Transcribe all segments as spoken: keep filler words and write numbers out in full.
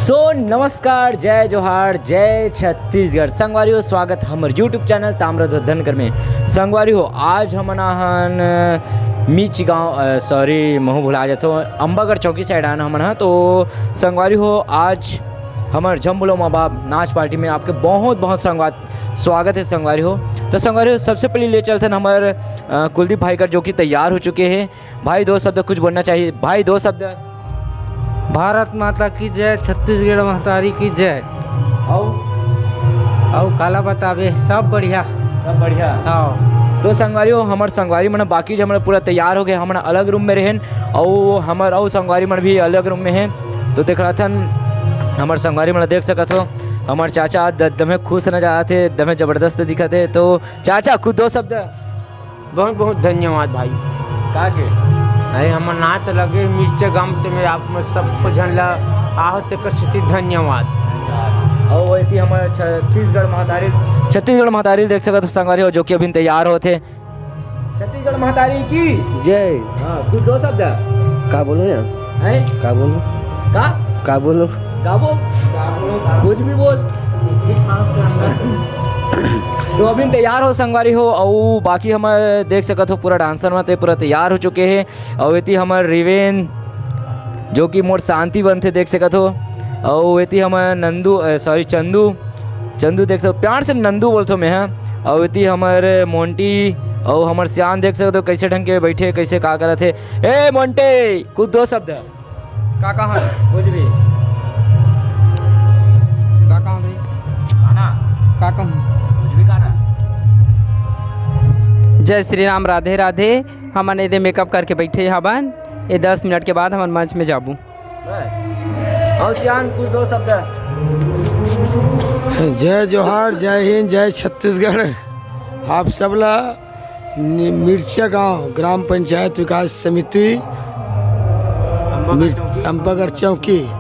So नमस्कार, जय जोहार, जय छत्तीसगढ़। संगवारी हो, स्वागत हमर YouTube चैनल ताम्रध्वज धनकर में। संगवारी हो, आज हमन आहन मिर्च गांव, सॉरी, महू भुला जाथो, अम्बागढ़ चौकी साइड आन हमन ह। तो संगवारी हो, आज हमर झम्बुलो माँ बाप नाच पार्टी में आपके बहुत बहुत संगवारी, स्वागत है संगवारी हो। तो संगवारी हो, सबसे पहले ले चलथन हमर, अ, कुलदीप भाई कर, जो कि तैयार हो चुके हैं। भाई, दो शब्द कुछ बोलना चाहिए। भाई, दो शब्द। भारत माता की जय, छत्तीसगढ़ महतारी की जय। अउ? अउ काला बताबे, सब बढ़िया। सब बढ़िया। हाँ। तो संगवारी हो, हमर संगवारी मन बाकी जो हमर पूरा तैयार हो गए, हमन अलग रूम में रहेन, अउ हमर अउ संगवारी मन भी अलग रूम में हैं। तो देख रहा थन, हमर संगवारी मन देख सकत हो, हमर चाचा द-, दमे खुश नजर आते, दमे जबरदस्त दिखत है। तो चाचा, कुछ दो शब्द। बहुत बहुत धन्यवाद भाई। का के? अरे, हमर नाच लगे मिर्चा गांव ते में आप मन सबको झन ला आहो ते कसिति धन्यवाद। अउ वैसे हमर छत्तीसगढ़ महतारी, छत्तीसगढ़ महतारी देख सकत हो संगवारी हो, जो कि अभी तैयार होथे। छत्तीसगढ़ महतारी की जय। हाँ, कुछ दो शब्द। का बोलो यार? हैं? का बोलो? का? का बोलो? गाबो? कुछ भी बोल। तो अभी तैयार हो संगवारी हो, अउ बाकी हमर देख सकत हो पूरा डांसर मन ते पूरा तैयार हो चुके हैं। अउ एती हमर रिवेन, जो कि मोर शांति बनथे, देख सकत हो। अउ एती हमर नंदू, अ, सॉरी, चंदू, चंदू देख सकत हो, प्यार से नंदू बोलथो मैं, हाँ। अउ एती हमर मोंटी, अउ हमर सियान देख सकत हो, कैसे ढंग के बैठे, कैसे का करत हे। ए मोंटी, कुछ दो शब्द। का कहा? कुछ भी। का कहा भाई? गाना। का कहूँ? कुछ भी गाना। जय श्री राम, राधे राधे। हमन एदे मेकअप करके बैठे हवन। ये दस मिनट के बाद हमन मंच में जाबू। बस। अउ सियान, कुछ दो शब्द। जय जोहार, जय हिंद, जय छत्तीसगढ़। आप सबला नि-, मिर्चिया गांव ग्राम पंचायत विकास समिति मिर-, अम्बागढ़ चौकी,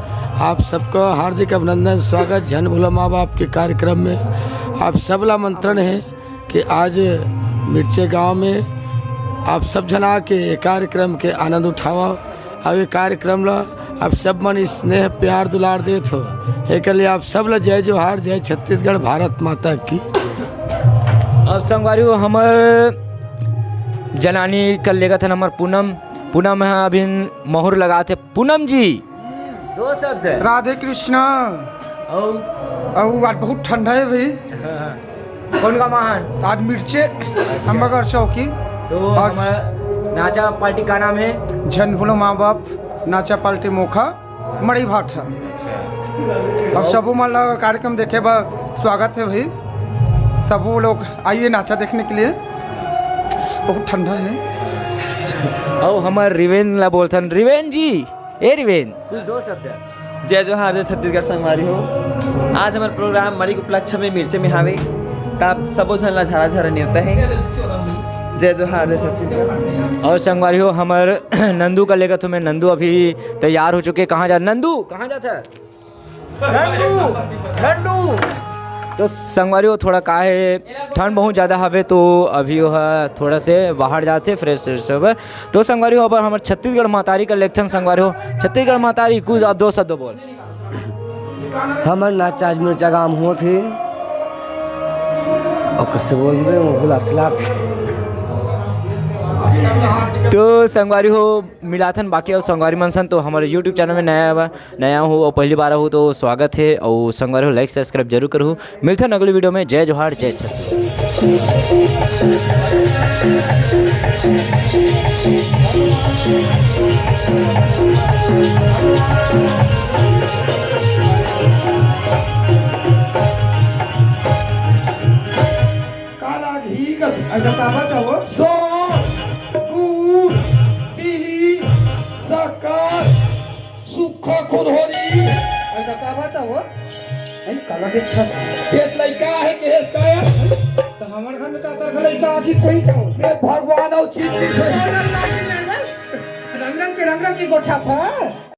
आप सबको हार्दिक अभिनंदन, स्वागत झन भूला माँ बाप के कार्यक्रम में। आप सबला आमंत्रण है कि आज मिर्चे गांव में आप सब झन आके ये कार्यक्रम के आनंद उठावा। अउ ये कार्यक्रम ला आप सब मन स्नेह प्यार दुलार देत हो, एकर लिए आप सब ला जय जोहार, जय छत्तीसगढ़, भारत माता की। अब संगवारी हो, हमर जनानी कर लेगत हन हमर पूनम, पूनम ह अभी मोहर लगात हे। पूनम जी, दो शब्द। राधे कृष्णा। अउ? अउ आज बहुत ठंडा है भाई। कौन का महान? आज मिर्चे, अम्बागढ़ चौकी। तो और हमारा नाचा पार्टी का नाम है? झन भूलो माँ बाप, नाचा पार्टी मोखा, मड़ई भाठा। और सबो मन ला कार्यक्रम देखे बर स्वागत है भाई। सबो लोग आइए नाचा देखने के लिए। बहुत ठंडा है। अउ हमर रिवेन ला बोलथन, रिवेन जी, ए रिवेन, कुछ दो शब्द। जय जोहार, जय छत्तीसगढ़ संगवारी हो। आज हमर प्रोग्राम मड़ई के उपलक्ष्य में मिर्चे में हावे, त आप सबो झन ला झारा झारा नेवता है। जय जोहार, जय छत्तीसगढ़। अउ संगवारी हो, हमर नंदू का लेगत हूँ मैं, नंदू अभी तैयार हो चुके। कहाँ जा नंदू, कहाँ जात है? नंदू, नंदू। तो संगवारी हो, थोड़ा का है, ठंड बहुत ज्यादा हवे, तो अभी वो ह थोड़ा से बाहर जाते, फ्रेश फ्रेश होबर। तो संगवारी हो, अब हमर छत्तीसगढ़ महतारी का लेगथन संगवारी हो। छत्तीसगढ़ महतारी, कुछ आप दो शब्द बोल। हमर नाच आज मिर्चा गांव होत हे। और कैसे बोल रहे हो, गुलाब गुलाब। तो संगवारी हो, मिलाथन बाकी अउ संगवारी मन सन, तो हमर YouTube चैनल में नया बा, नया हो और पहली बार हो तो स्वागत है, और संगवारी हो like subscribe जरूर करू। मिलथन अगली वीडियो में। जय जोहार, जय छत्तीसगढ़। काला घी गत। अच्छा, का बताओ? सौंफ, गुड़, पीली, शक्कर, सूखा खुरहोरी। अच्छा, का बताओ? अरे, काला देखत। खेत लइका है कि हेस का है? तो हमर घर में का कर लइका आखिर कोई का? मैं भगवान और चिन्नी से। रंग रंग के, रंग रंग के गोठा था।